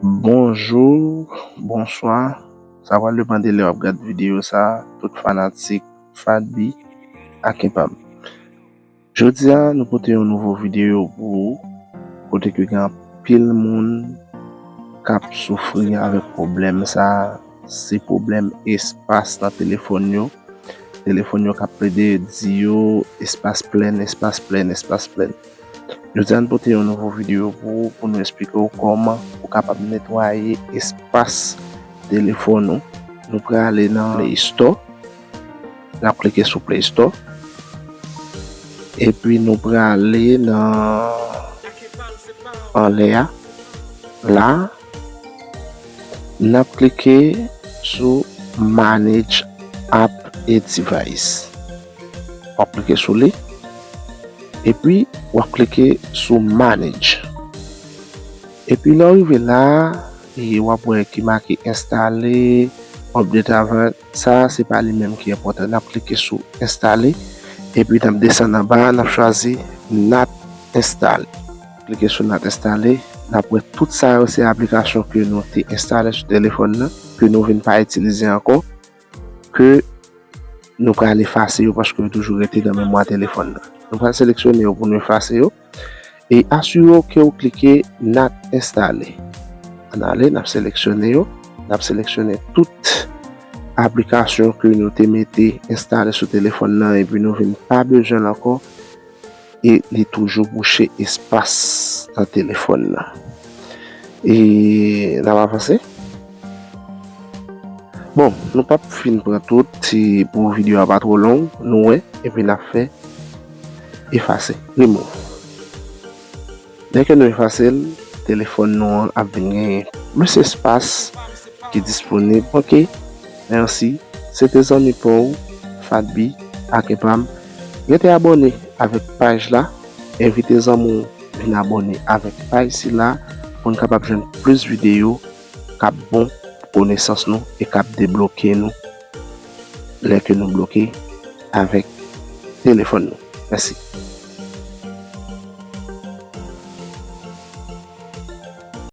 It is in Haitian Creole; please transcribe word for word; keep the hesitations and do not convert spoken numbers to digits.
Bonjou, bonswa. Sa pral depann de lè w ap gad videyo sa, tout fanatik Fadby ak Enpam. Jodi a, nou pote yon nouvo videyo pou ou, kote ke gen anpil moun k ap soufri avèk pwoblèm sa, se pwoblèm espas nan telefòn yo. Telefòn yo k ap plede di yo espas plen, espas plen, espas plen. Jodi a, nou pote yon nouvo videyo pou ou, pou nou eksplike w kòman ou kapab netwaye espas telefòn ou. Nou prale nan Play Store. N ap klike sou Play Store. Epi nou prale nan anlè a. La, n ap klike sou Manage App and Device. W ap klike sou li. Epi, w ap klike sou Manage. Epi, lè w rive la, e w ap wè ki make enstale, update avant. Sa, se pa li menm ki enpòtan. N ap klike sou enstale. Epi, n ap desann anba, n ap chwazi Not Install. Klike sou Not Install. N ap wè tout sa yo se aplikasyon ke nou te enstale sou telefòn nan, ke nou vin pa itilize ankò, ke nou pral efase yo paske yo toujou rete nan memwa telefòn nan. Nou pral seleksyone yo pou nou efase yo. E asire w ke w klike Not Install. Ann ale, n ap seleksyone yo. N ap seleksyone tout aplikasyon ke nou te mete enstale sou telefòn nan epi nou vin pa bezwen l ankò. E li toujou bouche espas nan telefòn nan. E n ap avanse. Bon, nou p ap fin pran tout, si pou videyo a pa twò long, nou wè, epi n ap fè efase, remove. Lè ke nou efase l, telefòn nou an ap vin genyen plis espas ki disponib. Ok, mèsi. Se te zanmi pa w, Fadby ak Enpam. Rete abòne avèk paj la, envite zanmi w vin abòne avèk paj sila pou n kapab jwenn plis videyo k ap bon pou konesans nou e k ap debloke nou lè ke nou bloke avèk telefòn nou. Mèsi.